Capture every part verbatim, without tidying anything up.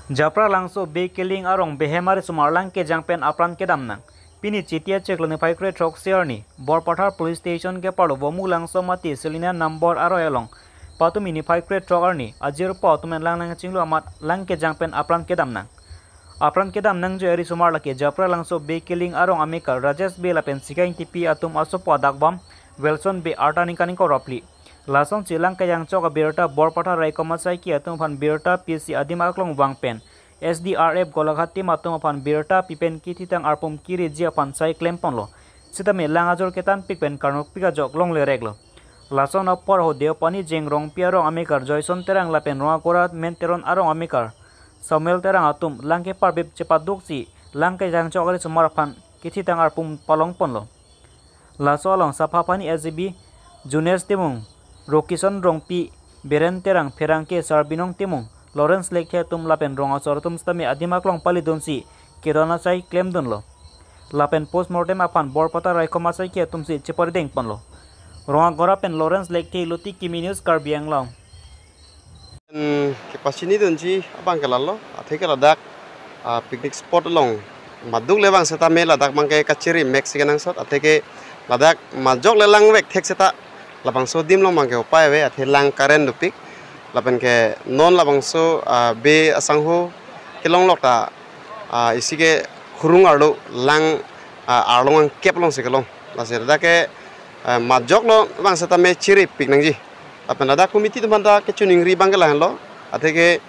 Japralangso Bey Killing arong behem arisomar lang kejang pen apran kedam nang. Pini Chiti achiklo niphai kre-throksi arni Borpathar Police Station keparlo Vomu Langso mate Selina Nambor aroi along patumi niphai kre-throk arni ajirpo atum pen lang nangchinglu amat lang kejang pen apran kedam nang. Apran kedam nangjoi arisomar lake Japralangso Bey Killing arong amekar Rajesh Bey lapen Sika Ingtipi atum asopo adakbom Wilson Bey arta ningkan ingkoi ra phli. Lasonsi lang kejang chok abirta Borpathar raikom asaiki atum aphan birta pisi adim aklong vang pen S D R F Golaghat team atum aphan birta pi pen kethitang arpum kiriji aphan sai klemponlo. Sitame lang ajor ketanpik pen karnokpik ajok longlereklo. Lason apor ho Deopani Jengrongpi arong amekar Joyson Terang lapen Rongagora Menteron arong amekar Samuel Terang atum lang keparpip chepaduksi lang kejang chok arisomar aphan kethitang arpum palongponlo. Laso along Saphapani S G B Junes Timung, Rokison Rongpi, Beren Terang, pherangke Sarbinong Timung, Lawrence Lekthe atum lapen rong asor atum sitame adim aklong palidunsi kedon asai klemdunlo. Lapen postmortem aphan Borpathar raikom asaiki atumsi cheparidengponlo. Rongagora pen Lawrence Lekthe, Luti Kimi News, Karbi Anglong. Hmm, kepachinidunji abang ke lalo, athe ke ladak, ah, picnic spot along maduk le vang setame ladak abang ke kachiri mek si kenangsot, athe ke ladak majok le langvek thek seta labangso adim along abang ke upai ave, athe lang current dopik, lapen ke non labangso, ah, Bey asangho kelonglok ta, ah, isi ke khurung arlo lang, ah, arlong angkep alongsi kelong. Lasi ladak ke, ah, majok le vang setame chiripik nangji. Lapen ladak committee atum aphanta kachiningri abang ke lahenlo. Athe ke,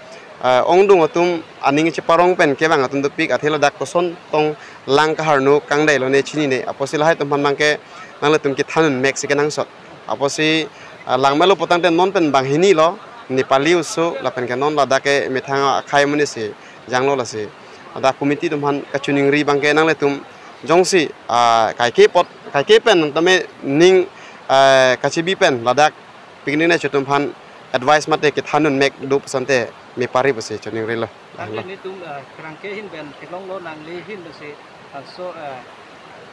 ah, ongdung atum aning cheparong pen kevang atum dopik, athe ladak koson tong lang kaharno kangdai lone chinine. Apotsi lahai atum aphan abang ke nanglitum kethan un mek si kenangsot. Apotsi, ah, langmelo putangte non pen banghinilo, Nepali oso lapen ke non ladak ke methang akhei amonit si janglo lasi. Ladak committee atum aphan kachiningri abang ke nanglitum jongsi, ah, kaike apot, kaike pen tame ning, ah, kachibi pen ladak picnic nangcho atum aphan advice mate kethan un mek do pu asonte me pari pusi chiningrilo. Tangte nelitum, ah, kerangke ahin pen kelonglo nangli ahin pusi, laso, ah,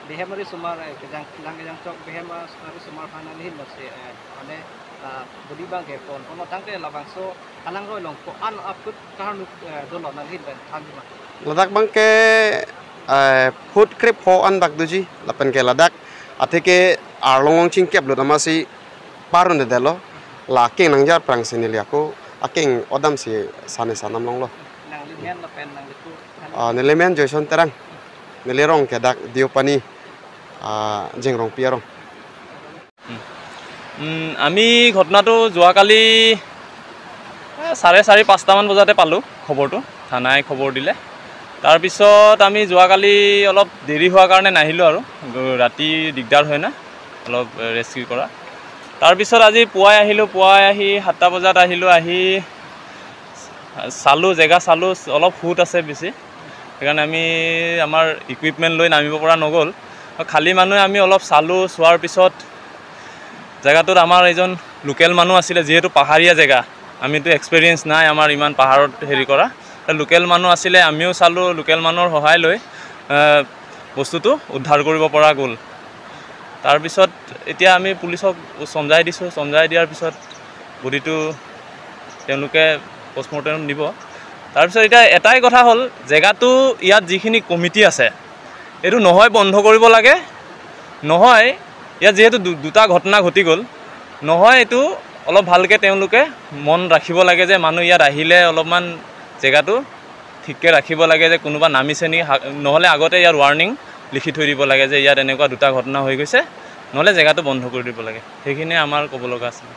behem arisomar, eh, kejang, lang kejang chok behem arisomar aphan nangli ahin pusi, eh, mane, ah, bodi abang ke ponpon tangte labangso alangroi along ko-an aput kaharno, eh, dolo nangli ahin pen thanji ma? Ladak abang ke, eh, foot krepho an dak doji lapen ke ladak athe ke arlong angchingkep lut amatsi parundedetlo. La akeng nangjar aphrangsi neli ako akeng odamsi sane sanam longlo. Nangli men lapen nanglipo? Ah, neli men Joyson Terang. Neli rong ke dak Deopani, ah, Jengrongpi arong. উম, আমি ঘটনাটো যোৱাকালি, এ, চাৰে চাৰি, পাঁচটামান বজাতে পালোঁ খবৰটো, থানাই খবৰ দিলে। তাৰপিছত আমি যোৱাকালি অলপ দেৰি হোৱাৰ কাৰণে নাহিলোঁ আৰু, গ-, ৰাতি দিগদাৰ হয় না অলপ, এ, ৰেস্কিউ কৰা। তাৰপিছত আজি পুৱাই আহিলোঁ, পুৱাই আহি সাতটা বজাত আহিলোঁ, আহি চালোঁ, জেগা চালোঁ, অলপ সোঁত আছে বেছি, সেইকাৰণে আমি আমাৰ ইকুইপমেণ্ট লৈ নামিব পৰা নগ'ল। খালী মানুহে আমি অলপ চালোঁ, চোৱাৰ পিছত জেগাটোত আমাৰ এজন লোকেল মানুহ আছিলে, যিহেতু পাহাৰীয়া জেগা, আমিতো এক্সপিৰিয়েঞ্চ নাই আমাৰ ইমান পাহাৰত হেৰি কৰা। লোকেল মানুহ আছিলে, আমিও চালোঁ, লোকেল মানুহৰ সহায় লৈ, এ, বস্তুটো উদ্ধাৰ কৰিব পৰা গ'ল। তাৰপিছত এতিয়া আমি পুলিচক চমজাই দিছোঁ, চমজাই দিয়াৰ পিছত বডিটো তেওঁলোকে পষ্টমৰ্টেম দিব। তাৰপিছত এতিয়া এটাই কথা হ'ল, জেগাটো ইয়াত যিখিনি কমিটি আছে, এইটো নহয় বন্ধ কৰিব লাগে, নহয় ইয়াত যিহেতু দু-, দুটা ঘটনা ঘটি গ'ল, নহয় এইটো অলপ ভালকৈ তেওঁলোকে মন ৰাখিব লাগে যে মানুহ ইয়াত আহিলে অলপমান জেগাটো ঠিককৈ ৰাখিব লাগে যে কোনোবা নামিছে নেকি, হা-, নহ'লে আগতে ইয়াত ৱাৰ্ণিং লিখি থৈ দিব লাগে যে ইয়াত এনেকুৱা দুটা ঘটনা হৈ গৈছে, নহ'লে জেগাটো বন্ধ কৰি দিব লাগে। সেইখিনিয়ে আমাৰ ক'ব লগা আছিল।